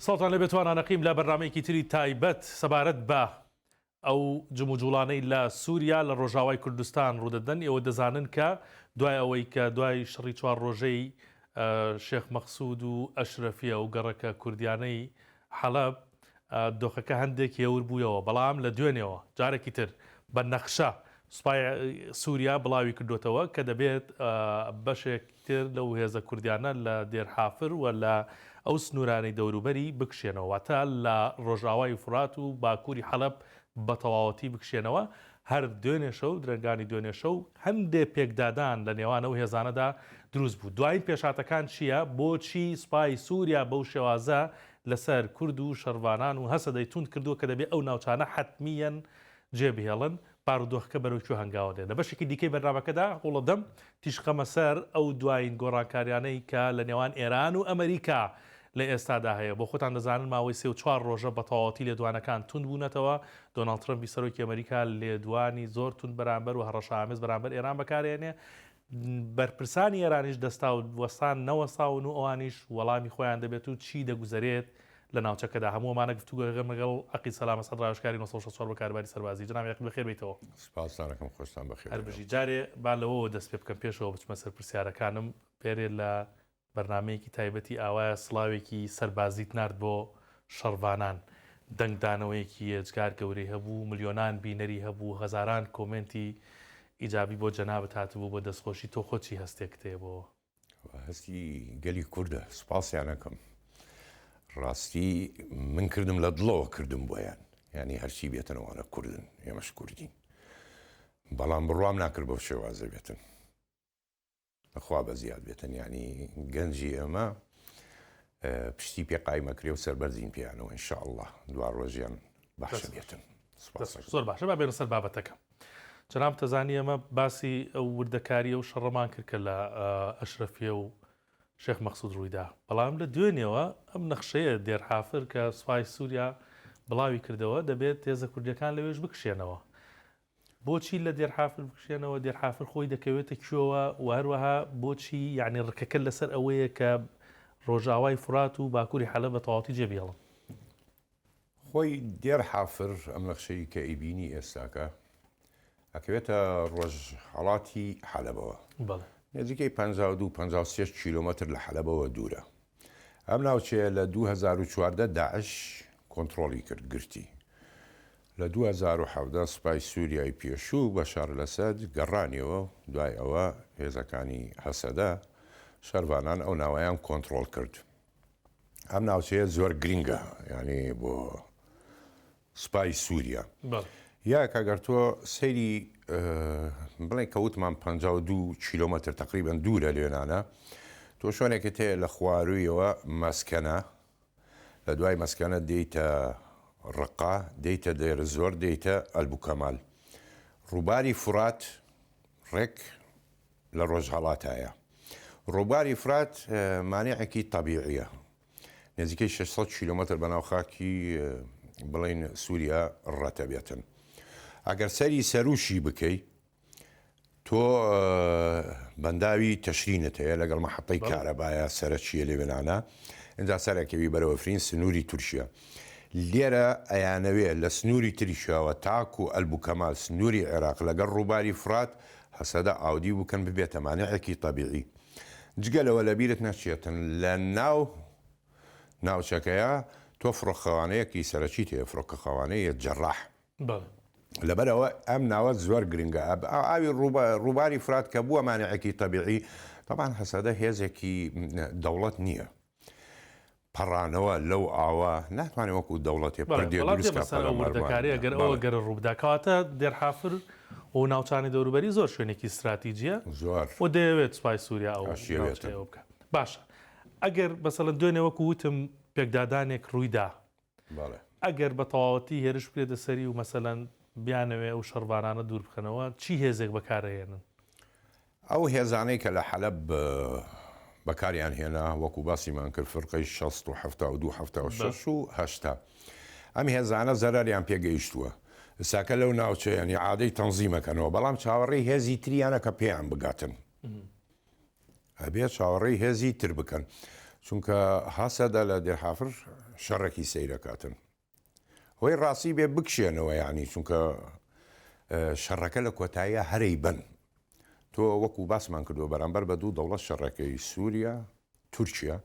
سڵاوتان لێبێت توانا نەقیم لە بەرنامەیەکی تری تایبەت سەبارەت بە ئەو جموجوڵانەی لە سووریا لە ڕۆژاوای کوردستان ڕوودەدەن ئێوە دەزانن کە دوای ئەوەی کە دوای شەڕی چوار ڕۆژەی شێخ مەقسود و ئەشرەفیە و گەڕەکە کوردیانەی حەلەب دۆخەکە هەندێک هێور بوویەوە، بەڵام لە دوێنێوە جارێکی تر بە نەخشە سوپای سووریا بڵاوی کردووەتەوە کە دەبێت بەشێک تر لەو هێزە کوردیانە لە دێر حافر و لە ئەو سنوورانەی دەوروبەری بکشێنەوە، واتە لە ڕۆژئاوای فورات و باکووری حەلەب بە تەواوەتی بکشێنەوە. هەر دوێنێ شەو، درەنگانی دوێنێ شەو، هەندێ پێکدادان لە نێوان ئەو هێزانەدا دروست بوو. دوایین پێشهاتەکان چییە؟ بۆچی سوپای سووریا بەو شێوازە لەسەر کورد و شەڕڤانان و هەسەدەی توند کردووە کە دەبێ ئەو ناوچانە حەتمییەن جێ بهێڵن، بارودۆخەکە بەرەو کوێ هەنگاوە دێ؟ لە بەشێکی دیکەی بەرنامەکەدا هەوڵەدەم تیشکخەمە سەر ئەو دوایین گۆڕانکاریانەی کە لە نێوان ئێران و ئەمەریکا لە ئێستادا هەیە. بۆ خۆتان دەزانن ماوەی سێ و چوار ڕۆژە بە تەواوەتی لێدوانەکان توند بوونەتەوە، دۆناڵد ترەمپی سەرۆکی ئەمەریکا لێدوانی زۆر توند بەرامبەر و هەڕەشەئامێز بەرامبەر ئێران بەکارئێنێ، بەرپرسانی ئێرانیش دەستا و وەستان نەوەستاون و ئەوانیش وەڵامی خۆیان دەبێت و چی دەگوزەرێت لە ناوچەکەدا هەموو ئەمانە گفتوگۆ لەگەڵ عەقید سەلام ئەسعەد ڕاوێژکاری 964 بۆ کاروباری سەربازی. جەنابی عەقید بەخێر بێیتەوە. سپاستان ئەکەم خۆشتان بەخێر هەر بژی. جارێ با لەوەوە دەست پێ بکەم پێشەوە بچمە سەر پرسیارەکانم. پێرێ لە بەرنامەیەکی تایبەتی ئاوایە سڵاوێکی سەربازیت نارد بۆ شەڕڤانان، دەنگدانەوەیەکی یەجگار گەورەی هەبوو، ملیۆنان بینەری هەبوو، هەزاران کۆمێنتی ئیجابی بۆ جەنابت هاتبوو بۆ دەستخۆشی، تۆ خۆت چی هەستێکت هەیە بۆ؟ هەستی گەلی کوردە، سوپاسیان ئەکەم. ڕاستی من کردم لە دڵەوە کردم بۆیان، یانی هەرچی بێتن ئەوانە کوردن، ئێمەش کوردین، بەڵام بڕوام ناکرد بەو شێوازە بێتن. خوا بەزیاد بێتن یانی گەنجی ئێمە پشتی پێ قایمەکرێ و سەربەرزین پێیانەوە ان شاء اللە دوا ڕۆژیان باشە بێتن. زۆر باشە با بێنە سەر بابەتەکە. جەناب تەزانی ئێمە باسی ئەو وردەکاری ئەو شەڕەمان کرد کە لە ئەشرەفیە و شێخ مەقسود ڕوویدا بەڵام لە دوێنێوە ئەم نەخشەیە دێرحافر کە سوپای سووریا بڵاوی کردەوە دەبێت هێزە کوردیەکان لەوێش بکشێنەوە بۆچی لە دێرحافر بکشێنەوە، دێرحافر خۆی دەکەوێتە کوێوە و هەروەها بۆچی یانی ڕکەکە لەسەر ئەوەیە کە ڕۆژئاوای فورات و باکووری حەلەب بە تەواوەتی جێ بهێڵن؟ خۆی دێرحافر ئەم نەخشەی کە ئەیبینی ئێستاکە ئەکەوێتە ڕۆژهەڵاتی حەلەبەوە. بەڵێ. نزیکەی 52 53 کیلۆمەتر لە حەلەبەوە دوورە. ئەم ناوچەیە لە 2014 داعش کۆنتڕۆڵی کرد، گرتی. لە 2017 سوپای سوریای پێشوو بەشار ئەسەد گەڕانیەوە و دوای ئەوە هێزەکانی هەسەدە شەرڤانان ئەو ناوەیان کۆنتڕۆڵ کرد. ئەم ناوچەیە زۆر گرینگە یانی بۆ سوپای سوریا. یەک ئەگەر تۆ سەیری بڵێ کە وتمان 52 کیلۆمەتر تقریبا دوورە لێنانە تۆ شوێنێکت هەیە لە خواروویەوە مەسکەنە لە دوای مەسکەنە دێیتە ڕقە، دێیتە دێرزۆر، دێیتە ئەلبوکەمال. ڕووباری فورات ڕێک لە ڕۆژهەڵاتایە. ڕووباری فورات مانعێکی تەبیعیە. نزیکەی 600 کیلۆمەتر بەناو خاکی بڵێین سووریا ڕەتەبێتن. ئەگەر سەری سەروشی بکەی تۆ بەنداوی تەشرینت هەیە لەگەڵ مەحەتەی کارەبایە سەرەکیە لێوێنانە ئینجا سەرەکەوی بەرەوە فرین سنووری تورکیا لێرە ئەیانەوێ لە سنووری ترکیاوە تاکو ئەلبوکەمال سنووری عێراق لەگەڵ ڕووباری فرات هەسەدە ئاودیو بکەن ببێتە مانعێکی تەبیعی جگە لەوە لەبیرت نەچێتن لە ناو ناوچەکەیە تۆ فڕۆکخەوانەیەکی سەرەکیت هەیە فڕۆکەخەوانەیە جەراح لەبەرئەوە ئەم ناوە زۆر گرنگە. ئاوی ڕووباری فرات کە بووە مانعێکی تەبیعی، تەبعەن هەسەدە هێزێکی دەوڵەت نییە. پەڕانەوە لەو ئاوە ناتوانێت وەکو دەوڵەتێ پردێ دروست کا پەلامار وردەکاری ئەگەر ئەوە گەر ڕووبدا کەواتە دێرحافر و ناوچانی دەوروبەری زۆر شوێنێکی ستراتیجیە زۆر و دەیەوێت سوپای سووریا ئەو ناوچەیە بکات. باشە ئەگەر مەسەلەن دوێنێ وەکو وتم پێکدادانێک ڕوویدا ئەگەر بە تەواوەتی هێرش بکرێتە سەری و مەسەلەن بیانەوێ ئەو شەڕڤانانە دوور بخەنەوە، چی هێزێک بەکارئەهێنن؟ ئەو هێزانەی کە لە حەلەب بەکاریان هێنا وەکو باسیمان کرد فرقەی 60 و 72 76 و 80 ئەم هێزانە زەرەریان پێگەیشتووە ئێستاکە لەو ناوچەیەن ئیعادەی تەنزیمەکەنەوە بەڵام چاوەڕێی هێزی تریانە کە پێیان بگاتن. ئەبێ چاوەڕێی هێزی تر بکەن چونکە هەسەدە لە دێرحافر شەڕێکی سەیرەکاتن. هۆی ڕاستی بێ بکشێنەوە یانی چونکە شەڕەکە لە کۆتاییە هەرەی بن. تۆ وەکو باسمان کردووە بەرامبەر بە دوو دەوڵەت شەڕەکەی سووریا تورکیا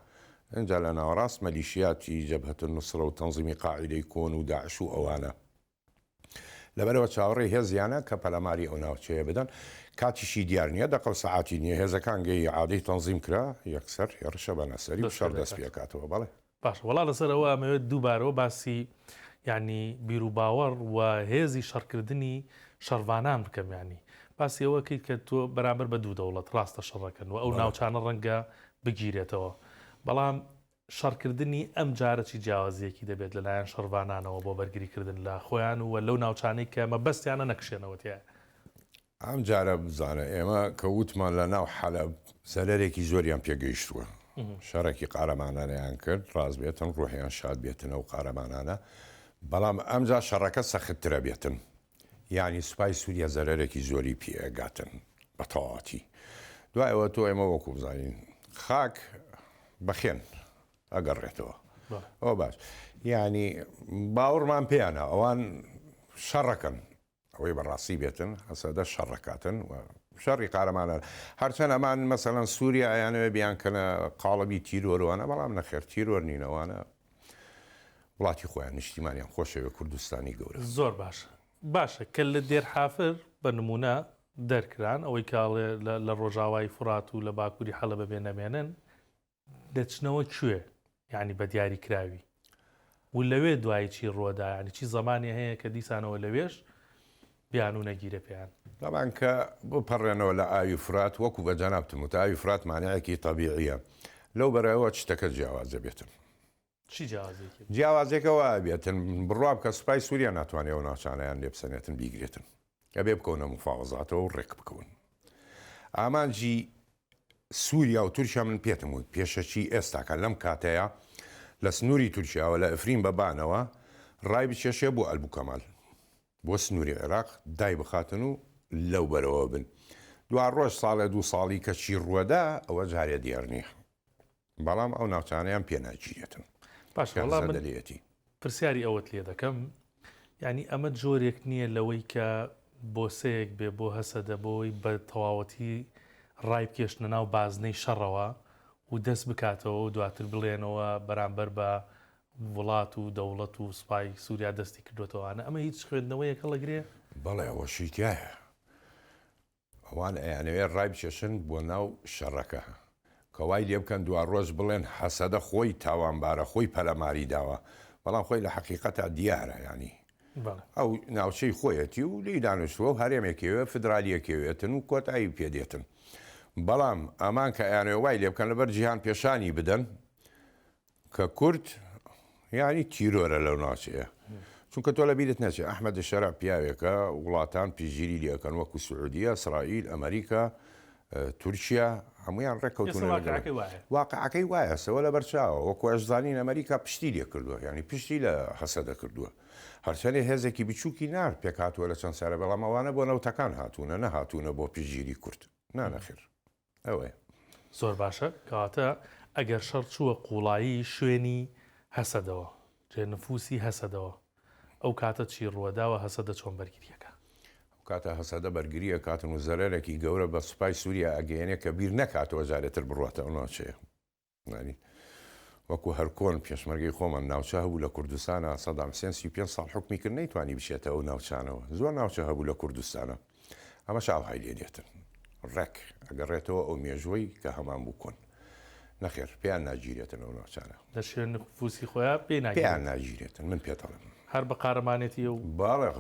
ئینجا لە ناوەڕاست مەلیشیاتی جەبهەت النوسرە و تەنزیمی قاعیدەی کۆن و داعش و ئەوانە. لەبەرئەوە چاوەڕێی هێزیانە کە پەلاماری ئەو ناوچەیە بدەن، کاتیشی دیار نییە، دەقە و سەعاتی نییە، هێزەکان گەی ئیعادەی تەنزیم کرا یەکسەر هێڕشە بەنە سەری و شەڕ دەست پێکاتەوە. بەڵێ. باشە وەڵا لەسەر ئەوە ئەمەوێت دووبارەوە باسی یانی بیروباوەڕ و هێزی شەڕکردنی شەڕڤانان بکەم یانی باسی ئەوە کەیت کە تۆ بەرامبەر بە دوو دەوڵەت ڕاستە شەڕەکەن و ئەو ناوچانە ڕەنگە بگیرێتەوە بەڵام شەڕکردنی ئەم جارە چی جیاوازییەکی دەبێت لەلایەن شەڕڤانانەوە بۆ بەرگریکردن لە خۆیان و لەو ناوچانەی کە مەبەستیانە نەکشێنەوە تیایا؟ ئەم جارە بزانە ئێمە کە وتمان لە ناو حەلەب زەرەرێکی زۆریان پێ گەیشتووە، شەڕێکی قارەمانانەیان کرد، ڕاست بێتن ڕوحیان شاد بێتن ئەو قارەمانانە، بەڵام ئەمجا شەڕەکە سەختترە بێتن، یانی سوپای سووریا زەرەرێکی زۆری پێ ئەگاتن بە تەواوەتی. دوای ئەوە تۆ ئێمە وەکو بزانین خاک بە خوێن ئەگەڕێتەوە. ئەوە باش. یانی باوەڕمان پێیانە ئەوان شەڕەکەن. ئەوەی بەڕاستی بێتن هەسەدە شەڕەکاتن و شەڕی قارەمانان. هەرچەند ئەمان مەسەلەن سووریا ئەیانەوێ بیانکەنە قاڵبی تیرۆروانە بەڵام نەخێر تیرۆر نین ئەوانە وڵاتی خۆیان نیشتیمانیان خۆشەوێ کوردستانی گەورە. زۆر باشە باشە کە لە دێرحافر بە نموونە دەرکران ئەوەی کە ئەڵێ لە ڕۆژاوای فورات و لە باکووری حەلەبە بێ نەمێنن دەچنەوە کوێ یانی بە دیاری کراوی و لەوێ دوایی چی ڕووەدا یانی چی زەمانێ هەیە کە دیسانەوە لەوێش بیانوو نەگیرێ پێیان. تەبعەن کە بپەڕێنەوە لە ئاوی فورات وەکو بە جەنابتم وت ئاوی فورات مانعێکی تەبیعیە لەو بەرەوە چتەکە جیاواز دەبێتن. چی جیاوازیەکی؟ جیاوازیەکە وا ئەبێتن بڕوا بکە سوپای سوریا ناتوانێ ئەو ناوچانەیان لێ بسەنێتن بیگرێتن ئەبێ بکەونە مفاوەزاتەوە و ڕێک بکەون ئامانجی سوریا و تورکیا من پێتم وت پێشەکی ئێستاکە لەم کاتەیە لە سنووری تورکیاوە لە ئەفرین بە بانەوە ڕای بکێشێ بۆ ئەلبوکەمال بۆ سنووری عێراق دای بخاتن و لەو بەرەوە بن دوا ڕۆژ ساڵێ دوو ساڵی کە چی ڕووەدا ئەوە جارێ دیار نییە. بەڵام ئەو ناوچانەیان پێ ناگیرێتن. باشە وەڵا من پرسیاری ئەوەت لێ دەکەم یعنی ئەمە جۆرێک نییە لەوەی کە بۆسەیەک بێ بۆ هەسەدە بۆی بە تەواوەتی ڕای بکێشنە ناو بازنەی شەڕەوە و دەست بکاتەوە و دواتر بڵێنەوە بەرامبەر بە وڵات و دەوڵەت و سوپای سووریا دەستی کردوێتەوەانە ئەمە هیچ خوێندنەوەیەک هەڵەگرێ؟ بەڵێ ئەوەشی تایە ئەوان ئەیانەوێ ڕایبکێشن بۆ ناو شەڕەکە کە وای لێبکەن دواڕۆژ بڵێن هەسەدە خۆی تاوانبارە خۆی پەلاماری داوە بەڵام خۆی لە حەقیقەتا دیارە یانی ئەو ناوچەی خۆیەتی و لێی دانیشتووە و هەرێمێکێوێ فدرالیەکێوێتن و کۆتایی پێدێتن بەڵام ئەمان کە ئەیانەوێ وای لێبکەن لەبەر جیهان پێشانی بدەن کە کورد یانی تیرۆرە لەو ناوچەیە چونکە تۆ لە بیرت نەچێ ئەحمەد شەرع پیاوێکە وڵاتان پشتگیری لێ ئەکەن وەکو سعودیە ئیسرائیل ئەمریکا تورکیا هەمویان ڕێککەوتون واقعەکەی وایە سەوە لە بەرچاوە وەکو ئەشزانین ئەمریکا پشتی لێ کردووە یعنی پشتی لە هەسەدە کردووە هەرچەندێ هێزێکی بچووکی نار پێکهاتووە لە چەند سارە بەڵام ئەوانە بۆ نەوتەکان هاتوونە نەهاتوونە بۆ پشتگیری کورد نا نەخێر ئەوەیە. زۆر باشە کەواتە ئەگەر شەڕ چووە قوڵایی شوێنی هەسەدەوە جێ نفوسی هەسەدەوە ئەو کاتە چی ڕووەداوە هەسەدە چۆن بەرگریەکا؟ ئەو کاتە هەسەدە بەرگری ئەکاتن و زەرەرێکی گەورە بە سوپای سوریا ئەگەیەنێ کە بیر نەکاتەوە جارێ تر بڕواتە ئەو ناوچەیە. یانی وەکو هەر کۆن پێشمەرگەی خۆمان ناوچە هەبوو لە کوردستانا سەدام حسێن 35 ساڵ حوکمی کرد نەیتوانی بچێتە ئەو ناوچانەوە زۆر ناوچە هەبوو لە کوردستانا ئەمەش ئاوهای لێ دێتن ڕێک ئەگەڕێتەوە ئەو مێژوەی کە هەمان بوو کۆن نەخێر پێیان ناگیرێتن ئەو ناوچانە لە شوێن نفوسی خۆیان پێی ناگیرێت پێیان ناگیرێتن من پێت ئەڵێم هەر بە قارەمانێتی ئەو باڵێ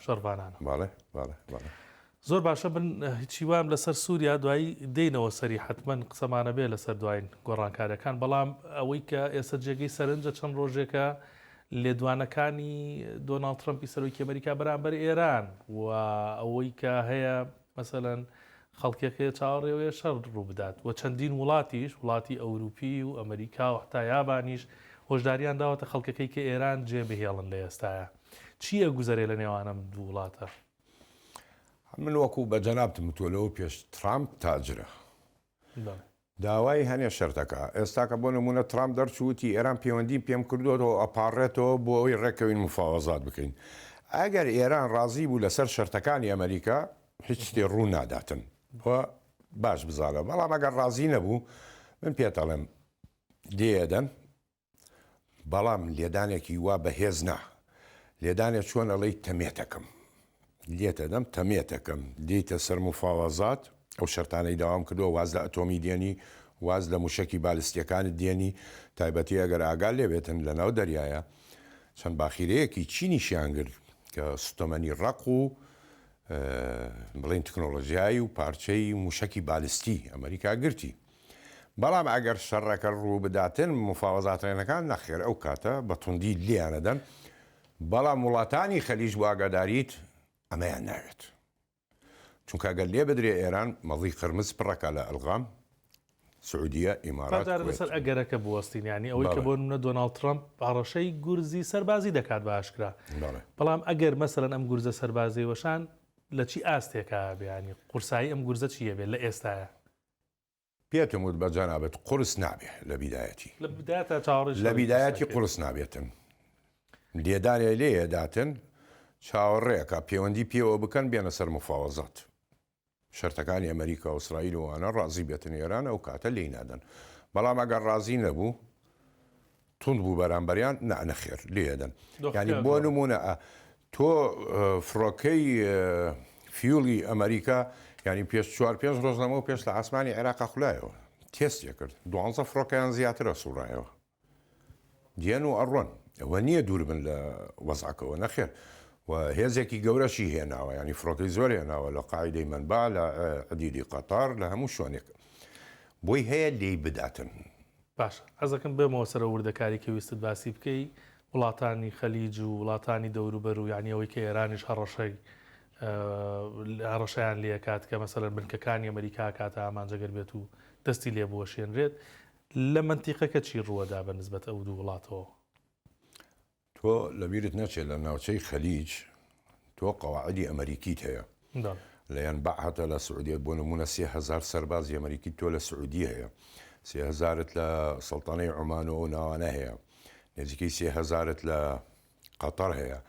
شەڕڤانانە باڵێ باڵێ باڵێ زۆر باشە من هیچی وام لەسەر سووریا دوایی دێینەوە سەری حەتمەن قسەمانە بێ لەسەر دواین گۆڕانکاریەکان بەڵام ئەوەی کە ئێستا جێگەی سەرنجە چەند ڕۆژێکە لێدوانەکانی دۆناڵد ترەمپی سەرۆکی ئەمریکا بەرامبەر ئێران و ئەوەی کە هەیە مەسەلەن خەڵکێک هەیە چاوەڕێوەیە شەڕ ڕووبدات و چەندین وڵاتیش وڵاتی ئەوروپی و ئەمریکا و حتا یابانیش هۆشداریان داوەتە خەڵکەکەی کە ئێران جێ بهێڵن لە ئێستایا چی ئەگوزەرێ لە نێوان ئەم دوو وڵاتە؟ من وەکو بە جەنابتم وتوە لەوە پێش ترامپ تاجرە. داوای هەنێ شەرت ئەکا. ئێستاکە بۆ نموونە ترامپ دەرچوو وتی ئێران پێوەندیم پێم کردووەتەوە و ئەپاڕێتەوە بۆ ئەوەی ڕێککەوین مفاوەزات بکەین. ئەگەر ئێران ڕازی بوو لەسەر شەرتەکانی ئەمەریکا هیچ شتێ ڕوو ناداتن. وە باش بزانە. بەڵام ئەگەر ڕازی نەبوو من پێت ئەڵێم لێیەدەن. بەڵام لێدانێکی وا بەهێز نا. لێدانێ چۆن ئەڵێی تەمێتەکەم. لێتەدەم تەمێتەکەم. دێیتە سەر موفاوەزات، ئەو شەرتانەی داوام کردووە واز لە ئەتۆمی دێنی، واز لە موشەکی بالستیەکانت دێنی، تایبەتی ئەگەر ئاگات لێ بێتن لە ناو دەریایە چەند باخیرەیەکی چینیشیان گرت کە سوتەمەنی ڕەق و بڵێین تکنۆڵۆژیای و پارچەی موشەکی بالستی ئەمریکا گرتی. بەڵام ئەگەر شەڕەکە ڕووبداتن مفاوەزاتەکان نەخێر ئەو کاتە بە توندی لێیانەدەن، بەڵام وڵاتانی خەلیج بۆ ئاگاداریت ئەمەیان ناوێت چونکە ئەگەر لێ بدرێ ئێران مەزی قرمز پڕەکە لە ئەلغام سعودیە ئیمارات جارە لەسەر ئەگەرەکە بوەستین یانی ئەوەی کە بۆ نمونە دۆناڵد ترەمپ هەڕەشەی گورزی سەربازی دەکات بە ئاشکرا بەڵام ئەگەر مەسەلەن ئەم گورزە سەربازی وەشان لە چی ئاستێکا بێ ینی قورسایی ئەم گورزە چییە بێت لە ئێستاە پێتم وت بە جەنابت قورس نابێ لە بیدایەتی. لە بدایەتا چاوەڕێی لە بیدایەتی قورس نابێتن. لێدانێ لێ ئەداتن چاوەڕێکە پێوەندی پێوە بکەن بێنە سەر مفاوەزات. شەرتەکانی ئەمەریکا و ئیسرائیل و ئەوانە ڕازی بێتن ئێران ئەو کاتە لێی نادەن. بەڵام ئەگەر ڕازی نەبوو توند بوو بەرامبەریان نا نەخێر لێدەن یانی بۆ نمونە تۆ فڕۆکەی فیولی ئەمریکا ینی پێش چوار پێنج ڕۆژ لەمەوە پێش لە ئاسمانی عێراقا خولایەوە تێستێ کرد دوانزە فڕۆکەیان زیاترە سوڕایەوە دیێن و ئەڕۆن ئەوە نییە دوور بن لە وەزعەکەوە نەخێر و هێزێکی گەورەشی هێناوە ینی فڕۆکەی زۆر هێناوە لە قاعدەی منبا لە عدیدی قەتار لە هەموو شوێنێک بۆی هەیە لێی بداتن باشە حەزەکەم بێمەوە سەر ئەو وردەکاری کە ویستت باسی بکەی وڵاتانی خەلیج و وڵاتانی دەوروبەر و یعنی ئەوەی کە ئێرانیش هەڕەشەی هەڕەشەیان لێکات کە مەسەلەن بنکەکانی ئەمریکا کاتە ئامانجە گەر بێت و دەستی لێ بوەشێنرێت لە مەنتیقەکە چی ڕووەدا بە نسبەت ئەو دوو وڵاتەوە؟ تۆ لەبیرت نەچێت لە ناوچەی خەلیج تۆ قەواعدی ئەمەریکیت هەیە لە یەنبع هەتە لە سعودیە بۆ نمونە 3000 سەربازی ئەمریکی تۆ لە سعودیە هەیە 3000ت لە سەڵتەنەی عومان و ئەو ناوانە هەیە نزیکەی 3000ت لە قەتەر هەیە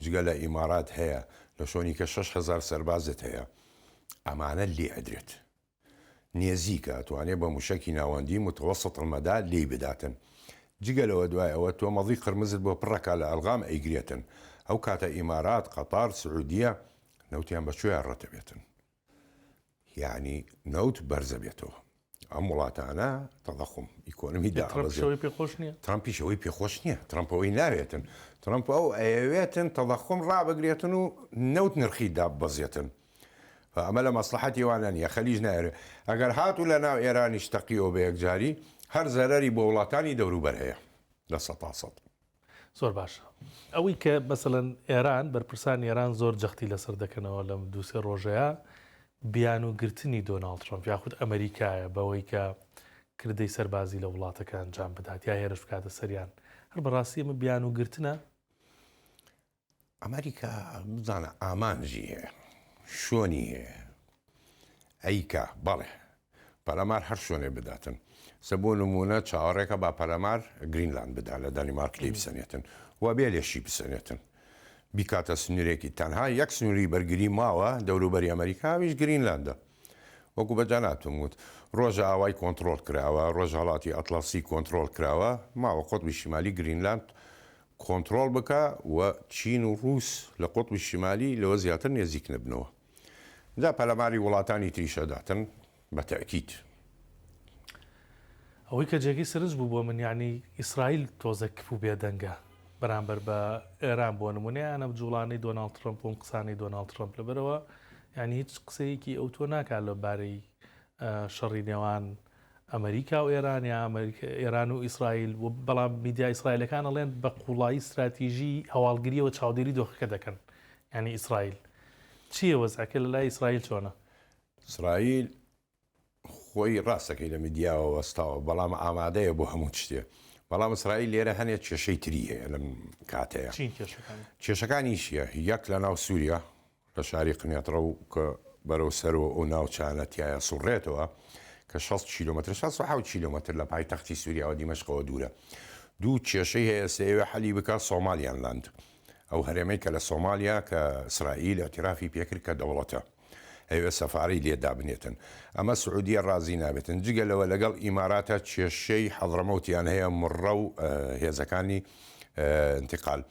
جگە لە ئیمارات هەیە لە شۆنی کە 6000 سەربازت هەیە ئەمانە لێ ئەدرێت نێزیکە ئەتوانێ بە موشەکی ناوەندی متوسط المدی لێی بداتن جگە لەوە دوای ئەوە تۆ مەزی قرمزت بۆ پڕەکا لە ئەلغام ئەیگرێتن ئەو کاتە ئیمارات قەتار سعودیە نەوتیان بە کوێیا ڕەتەبێتن یانی نەوت بەرزەبێتەوە ئەم وڵاتانە تەضەخوم ئیکۆنمی دابەزێت پێ خۆش نییە ترامپیش ئەوەی پێ خۆش نییە ترامپ ئەوەی ناوێتن ترامپ ئەو ئەیەوێتن تەضەخوم ڕابگرێتن و نەوت نرخی داببەزێتن ئەمە لە مەسڵەحەتی وانە نیە، خەلیج نایەوێ. ئەگەر هاتوو لە ناو ئێرانیش تەقیەوە بە یەکجاری، هەر زەرەری بۆ وڵاتانی دەوروبەر هەیە لە سەتا سەد. زۆر باشە. ئەوەی کە مەسەلەن ئێران، بەرپرسانی ئێران زۆر جەختی لەسەر دەکەنەوە لەم دوو سێ ڕۆژەیە، بیانوو گرتنی دۆناڵد ترەمپ یاخود ئەمەریکایە بەوەی کە کردەی سەربازی لە وڵاتەکە ئەنجام بدات یا هێرش بکاتە سەریان. هەر بەڕاستی ئەمە بیانوو گرتنە؟ ئەمریکا بزانە ئامانجی هەیە شۆنی هەیە ئەیکا بەڵێ پەلامار هەر شوێنێ بداتن سە بۆ نمونە چاوەڕێکە با پەلامار گرینلاند بدا لە دانیمارک لی بسەنێتن و بێ لێشی بسەنێتن بیکاتە سنوورێکی تەنها یەک سنووری بەرگری ماوە دەوروبەری ئەمریکا ئەویش گرینلاندە وەکو بە جەنابتم وت ڕۆژئاوای کۆنتڕۆڵ کراوە ڕۆژهەڵاتی ئەتڵەسی کۆنتڕۆڵ کراوە ماوە قوتبی شیمالی گرینلاند کۆنتڕۆڵ بکا و چین و ڕووس لە قوتبی شیمالی لەوە زیاتر نێزیک نەبنەوە. جا پەلاماری وڵاتانی تریش ئەداتن بە تەئکید. ئەوەی کە جێگەی سەرنج بوو بۆ من یانی ئیسرائیل تۆزێک کپ و بێدەنگە بەرامبەر بە ئێران بۆ نمونە یان ئەم جوڵانەی دۆناڵد ترەمپ و ئەم قسانەی دۆناڵد ترەمپ لەبەرەوە یانی هیچ قسەیەکی ئەوتۆ ناکات لە بارەی شەڕی نێوان ئەمریکا و ئێران یا ئێران و ئیسرائیل و بەڵام میدیا ئیسرائیلەکان ئەڵێن بە قوڵایی ستراتیژی هەواڵگریەوە چاودێری دۆخەکە دەکەن یعنی ئیسرائیل چییە وەزعەکە لە لای ئیسرائیل چۆنە؟ ئیسرائیل خۆی ڕاستەکەی لە میدیاوە وەستاوە بەڵام ئامادەیە بۆ هەموو شتێ بەڵام ئیسرائیل لێرە هەنێ کێشەی تری هەیە لەم کاتەیە چین کێشەکانی؟ کێشەکانی چییە؟ یەک لە ناو سووریا لە شاری قنێتڕە و کە بەرەو سەرەوە ئەو ناوچانە تیایا سوڕێتەوە. کە 60 کیلۆمەتر 67 کیلۆمەتر لە پایتەختی سووریاوە دیمەشقەوە دوورە. دوو کێشەی هەیە ئێستا ئەیەوێ حەلی بکا سۆمالیان لاند ئەو هەرێمەی کە لە سۆمالیا کە ئیسرائیل ئیعتیرافی پێکرد کە دەوڵەتە ئەیەوێ سەفارەی لێ دابنێتن ئەمە سعودیە ڕازی نابێتن جگە لەوە لەگەڵ ئیماراتە کێشەی حەضرەمەوتیان هەیە مڕە و هێزەکانی انتقال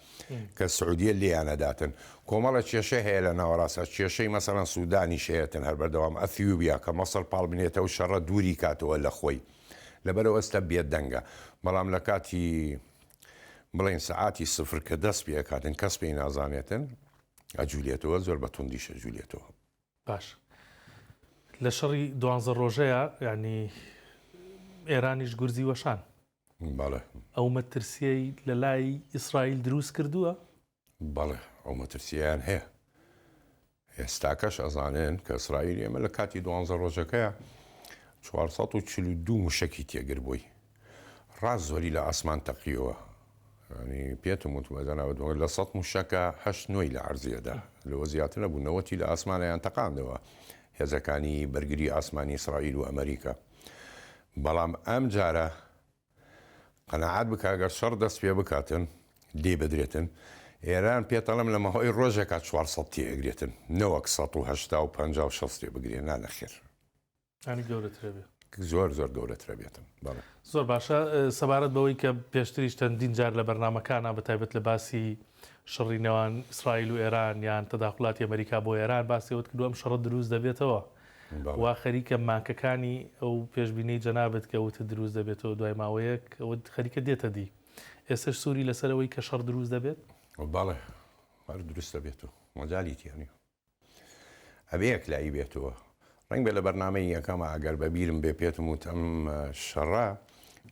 کە سعودیە لێیانەداتن کۆمەڵە کێشە هەیە لە ناوەڕاستە کێشەی مەسەڵەن سودانیش هەیەتن هەر بەردەوام ئەثیوبیا کە مەسڕ پاڵ بنێتەوە شەڕە دووری کاتەوە لە خۆی لەبەرئەوە ئێستا بێدەنگە بەڵام لە کاتی بڵێن سەعاتی سفر کە دەست پێ ئەکاتن کەس پێی نازانێتن ئەجولێتەوە زۆر بە توندیش ئەجولێتەوە. باش لە شەڕی دوانزە ڕۆژەیە یعنی ئێرانیش گورزی وەشان. بەڵێ. ئەو مەترسیەی لە لای ئیسرائیل دروست کردووە؟ بەڵێ ئەو مەترسیەیان هەیە. ئێستاکەش ئەزانێن کە ئیسرائیل ئێمە لە کاتی دوانزە ڕۆژەکەیا 442 موشەکی تێگر بووی ڕاست زۆری لە ئاسمان تەقیەوە ینی پێتم وتمە جەنابت لە سەد موشەکە هەشت نۆی لە عەرزیەدا لەوە زیاتر نەبوو نەوەتی لە ئاسمانیان تەقاندەوە هێزەکانی بەرگری ئاسمانی ئیسرائیل و ئەمریکا بەڵام ئەم جارە قەناعەت بکە گەر شەڕ دەست پێ بکاتن لێی بدرێتن ئێران پێتەڵێم لە ماوەی ڕۆژێکا 400 تێ ئەگرێتن نەوەک 180 و 50 و 60 تێ بگرێ نا نەخێر. یانی گەورەترە بێ. زۆر زۆر گەورەترە بێتن بەڵێ. زۆر باشە سەبارەت بەوەی کە پێشتریش چەندین جار لە بەرنامەکانا بە تایبەت لە باسی شەڕی نێوان ئیسرائیل و ئێران یان تەداخولاتی ئەمریکا بۆ ئێران باسی ئەوەت کردووە ئەم شەڕە دروست دەبێتەوە وا خەریکە ماکەکانی ئەو پێشبینەی جەنابت کە وتت دروست دەبێتەوە دوای ماوەیەک ئەوە خەریکە دێتە دی ئێستەش سووری لەسەر ئەوەی کە شەڕ دروست دەبێت؟ بەڵێ هەر دروست دەبێتەوە مەجالی تیا نیە ئەبێ یەکلایی بێتەوە ڕەنگ بێ لە بەرنامەی یەکەمە ئەگەر بە بیرم بێ پێتم وت ئەم شەڕە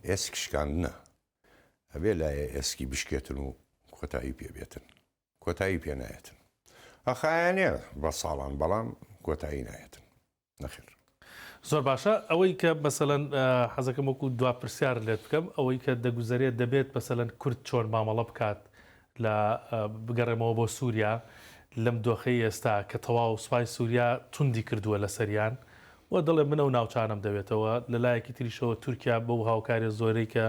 ئێسک شکاندنە ئەبێ لایە ئێسکی بشکێتن و کۆتایی پێ بێتن کۆتایی پێ نایەتن. ئەخایەنێ بە ساڵان بەڵام کۆتایی نایەتن. نەخێر. زۆر باشە ئەوەی کە مەسەلەن حەزەکەم وەکو دوا پرسیار لێت بکەم ئەوەی کە دەگوزەرێت دەبێت مەسەلەن کورد چۆن مامەڵە بکات لە بگەڕێمەوە بۆ سووریا لەم دۆخەی ئێستا کە تەواو سوپای سووریا توندی کردووە لەسەریان و دەڵێ من ئەو ناوچانەم دەوێتەوە، لە لایەکی تریشەوە تورکیا بەو هاوکاریە زۆرەی کە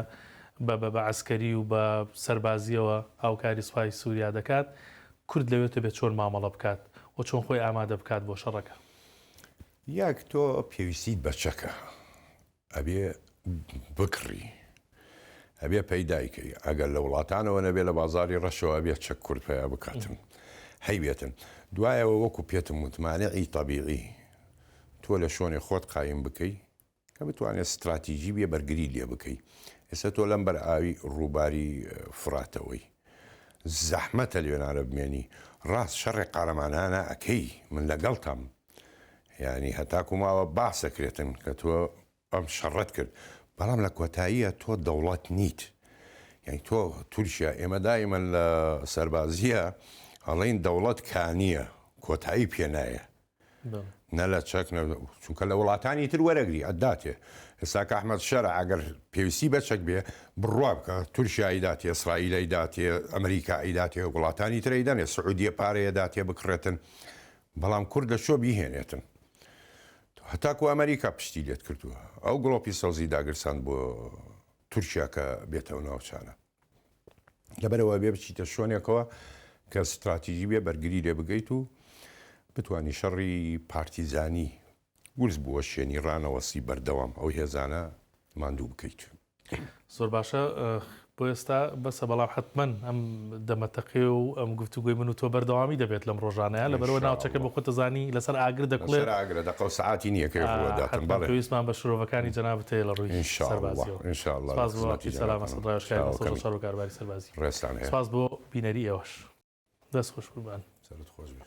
بە بە عەسکەری و بە سەربازیەوە هاوکاری سوپای سوریا دەکات، کورد لەوێ دەبێت چۆن مامەڵە بکات و چۆن خۆی ئامادە بکات بۆ شەڕەکە؟ یەک، تۆ پێویستیت بە چەکە، ئەبێ بکڕی، ئەبێ پەیدای کەی، ئەگەر لە وڵاتانەوە نەبێ لە بازاڕی ڕەشەوە ئەبێ چەک کورد پەیا بکاتن هەیبێتن. دوایەوە وەکو پێتم وت مانعی تەبیعی تۆ لە شۆنێ خۆت قایم بکەی کە بتوانێ ستراتیجی بێ بەرگری لێ بکەی. ئێستا تۆ لەم بەر ئاوی ڕووباری فڕاتەوەی زەحمەتە لێنانە بمێنی. ڕاست شەڕێ قارەمانانە ئەکەی من لەگەڵتام یانی هەتاکو ماوە باس ئەکرێتن کە تۆ ئەم شەڕەت کرد بەڵام لە کۆتاییە تۆ دەوڵەت نیت یانی تۆ تورکیا ئێمە دایمەن لە سەربازیە ئەڵین دەوڵەت کانیە کۆتایی پێ نایە نە لە چەک چونکە لە وڵاتانی تر وەرەگری ئەداتێ ئێستا کە ئەحمەد شەرع ئەگەر پێویستی بە چەک بێ بڕوا بکە تورکیا ئەیداتێ ئیسرائیل ئەیداتێ ئەمریکا ئەیداتێ وڵاتانی تر ئەیدەنێ سعودیە پارەیە داتێ بکڕێتن بەڵام کورد لە کوێ بیهێنێتن؟ هەتاکو ئەمریکا پشتی لێت کردووە ئەو گڵۆپی سەوزی داگرساند بۆ تورکیا کە بێتەوە ناوچانە لەبەرەوە بێ بچیتە شوێنێکەوە کە ستراتیژی بێ بەرگری لێ بگەیت و بتانی شەڕی پارتیزانی گورز بووە شوێنی ڕانەوەسی بەردەوام ئەو هێزانە ماندوو بکەیت. زۆر باشە بۆ ئێستا بەسە بەڵام حتمما ئەم دەمەتەقێ و ئەم گفتوگۆی من و تۆ بەردەوامی دەبێت لەم ڕۆژانەیە لەبەرەوە ناوچەکە بۆ خۆت دەزانی لەسەر ئاگر دەکڵێت لەسەر ئاگرە دەقە و سەعاتی نییە کەی ڕووەداتن بەڵێ پێویستمان بە شرۆڤەکانی جەنابت هەیە لە ڕووی سەربازیەوە إن شاء الله سپاس بۆ وەختی سەلام ئەسەد ڕاوێژکاری مەسەلە شەڕ و کاروباری سەربازی ڕێزتان هەیە سپاس بۆ بینەری ئێوەش دەست خۆش قوربان سەرت خۆش بێ.